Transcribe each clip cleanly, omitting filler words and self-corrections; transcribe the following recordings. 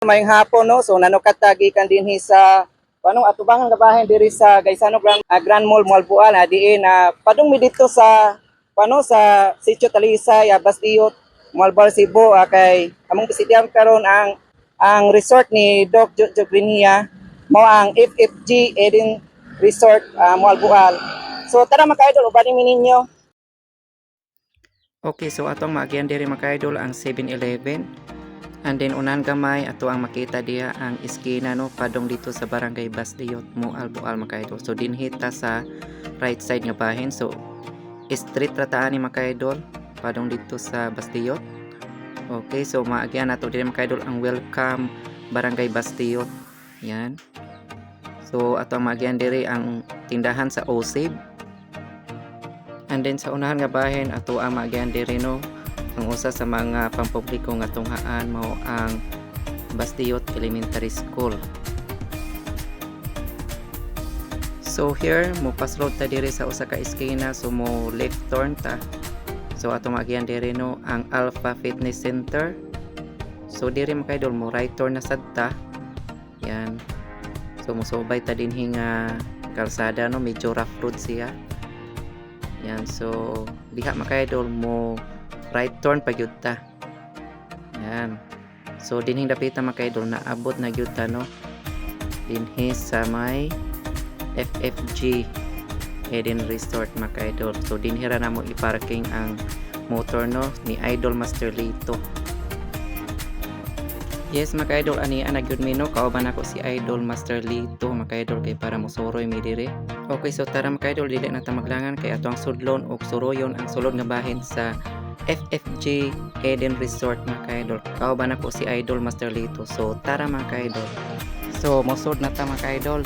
Maayong hapon, no. So nanukat ta gikan dinhi sa panong atubangan gabahin diri sa Gaisano Grand Mall, Moalboal na diin na padung mi dito sa pano sa Sitio Talisay, Basdiot, Moalboal, Cebu, kay among bisitahan karon ang resort ni Doc Jojo Grinia mao ang FFG Eden Resort, Moalboal. So tara, mga idol, ubanin mi ninyo. Okay, so atong maagian diri, mga idol, ang 7-Eleven. And then unan gamay ato ang makita diha ang iskina, no, padong dito sa Barangay Basdiot, Moalboal, mga idol. So dinhi ta sa right side nga bahin. So street ra ta ani, mga idol, padong dito sa Basdiot. Okay, so maagian nato diri, mga idol, ang Welcome Barangay Basdiot. Yan. So ato ang maagian diri ang tindahan sa OSIB. And then sa unahan nga bahin ato ang maagian diri, no, ang usa sa mga pampubliko nga tunghaan mao ang Basdiot Elementary School. So here mo pasload ta diri sa usa ka eskina, so mo left turn ta. So ato maagian diri, no, ang Alpha Fitness Center. So diri, mga idol, mo right turn na sad ta. Yan. So mosobay ta dinhi nga kalsada, no, medyo rough road siya. Yan, so diha, mga idol, mo right turn pa gyud ta. Yan. So dinhing dapita, mga idol, naabot na gyud ta, no, dinhi sa may FFG Eden Resort, mga idol. So dinhi ra namo i-parking ang motor, no, ni Idol Master Lito. Yes, mga idol, ani ana gyud mi, no, kauban ako si Idol Master Lito, mga idol, kay para mosuroy mi diri. Okay, so tara, mga idol, dili na ta maglangan kay ato ang sudlon og suroyon ang sulod nga bahin sa FFG Eden Resort, mga idol. Kauban ako si Idol Master Lito. So tara, mga idol. So mosud na ta, mga idol.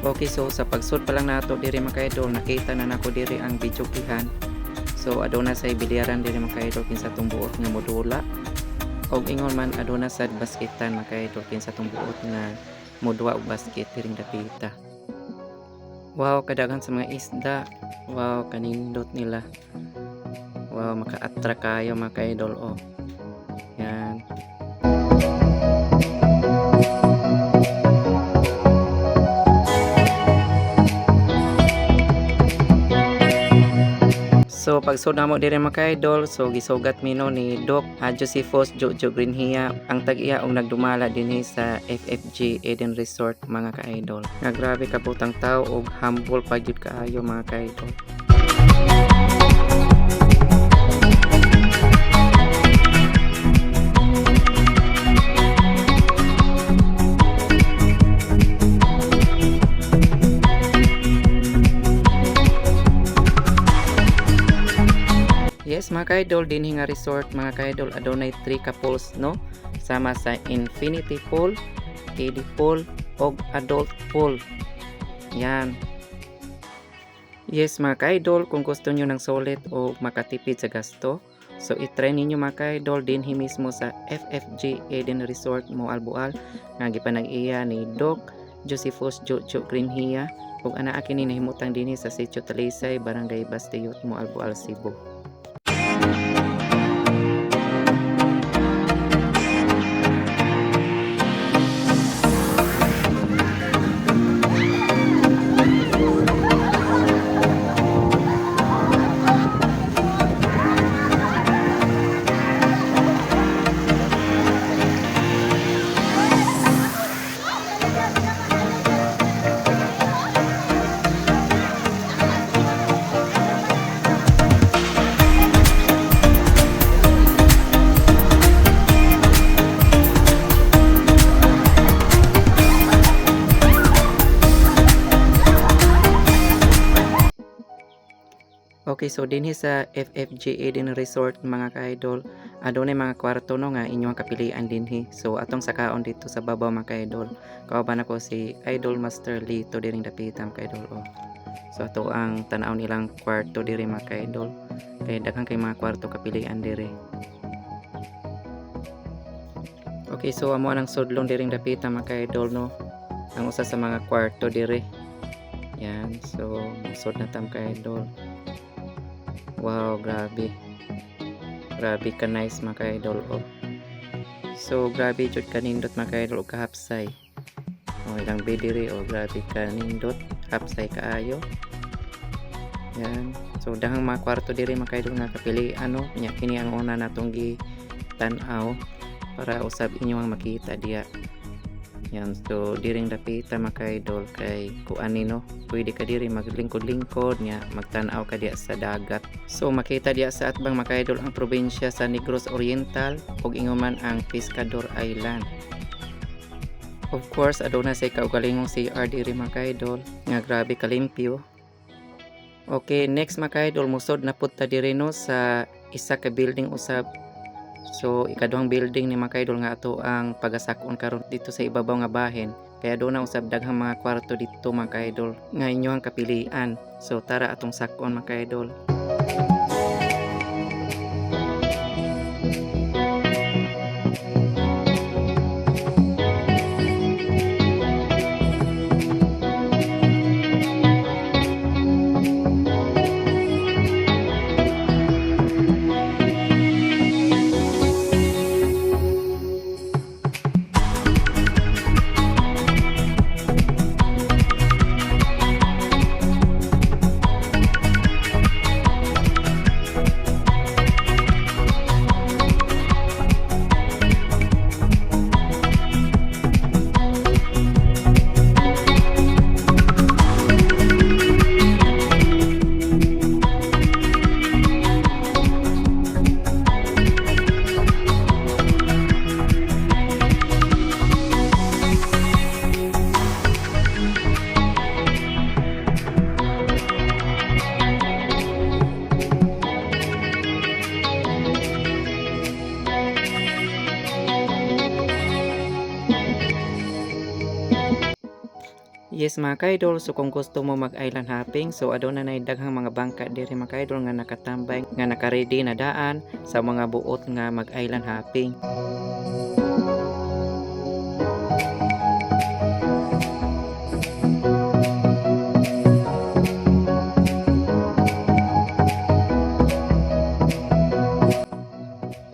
Okay, so sa pagsud pa lang nato diri, mga idol, nakita na nako diri ang videokehan. So aduna say bilyaran diri, mga idol, kinsa tong buot nga modula. Og ingon man aduna sad basketan, mga idol, kinsa tong buot nga modua og basket diring dapita. Wow, kadaghan sa mga isda. Wow, kanindot nila. Wow, maka-attract kayo, mga idol, oh. Yan. So pagsud namo diri, mga idol, so gisugat mi, no, ni Doc Josephus Jojo Greenhia ang tag-iya og nagdumala dinhi sa FFG Eden Resort, mga ka-idol. Nga grabe kabutang tao og humble pa gyud kaayo, mga ka-idol. Yes, mga ka-idol, dinhi nga resort, mga ka-idol, adunay 3 ka pools, no, sama sa infinity pool, kiddie pool og adult pool. Yan. Yes, mga ka-idol, kung gusto nyo ng sulit o makatipid sa gasto, so itry ninyo, mga ka-idol, dinhi mismo sa FFG Eden Resort, Moalboal nga gipanag-iya ni Doc Josephus Jojo Greenhia ug anaa kini nahimutang dinhi sa Sitio Talisay, Barangay Basdiot, Moalboal, Cebu. Okay, so dinhi sa FFG Eden Resort, mga ka-idol, adunay mga kwarto, no, nga inyong kapilian dinhi. So atong sakaon dito sa babaw, mga ka-idol. Kauban ako si Idol Master Lito diring dapita, mga ka-idol, oh. So ato ang tan-aw nilang kwarto diri, mga ka-idol. Kay daghan kay mga kwarto kapilian diri. Okay, so amo ang sudlon diring dapita, mga ka-idol, no. Ang usa sa mga kwarto diri. Yan, so sud na ta, mga ka-idol. Wow, grabe. Grabe ka nice, mga ka-idol, oh. So grabe jud kanindot, mga kaidol, ug kahapsay. Oh, ilang bed diri, oh, grabe kanindot, hapsay kaayo. Yan. So daghang mga kwarto diri, mga kaidol, nga kapili ano nya. Kini ang una natong gi tan-aw para usab inyo ang makita diya. Yan, so diring dapita, mga kaidol, kay kuan no, pwede ka diri maglingkod-lingkod nya magtan-aw ka diya sa dagat. So makita diya sa atbang, mga kaidol, ang probinsya sa Negros Oriental ug ingon man ang Pescador Island. Of course, aduna say kaugalingong CR diri, mga kaidol, nga grabe kalimpyo. Okay, next, mga kaidol, musod na pud ta diri no sa isa ka building usab. So ikaduhang building ni, mga kaidol, nga ato ang pagasakon karon dito sa ibabaw nga bahin. Kaya aduna usab daghang mga kwarto dito, mga kaidol, nga inyohang kapilian. So tara, atong sakon, mga kaidol. Yes, mga kaidol, so kung gusto mo mag island hopping, so aduna na daghang mga bangka diri, mga kaidol, nga nakatambay, nga naka-ready na daan sa mga buot nga mag island hopping.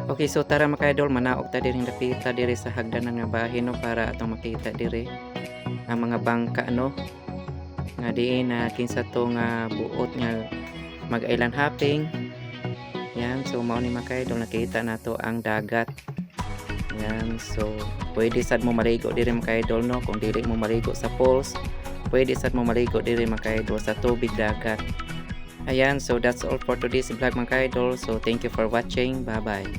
Okay, so tara, mga kaidol, manaog ta diri dapita diri sa hagdanan nga bahin no para atong makita diri ang mga bangka no nga diin na kinsa to nga buot nga mag island hopping. Yan, so mao ni, mga kaidol, nakita nato ang dagat. Yan, so pwede sad mo maligo diri, mga kaidol, no, kung dili mo maligo sa falls, pwede sad mo maligo diri, mga kaidol, sa tubig dagat. Ayan, so that's all for today's vlog, mga kaidol. So thank you for watching. Bye bye.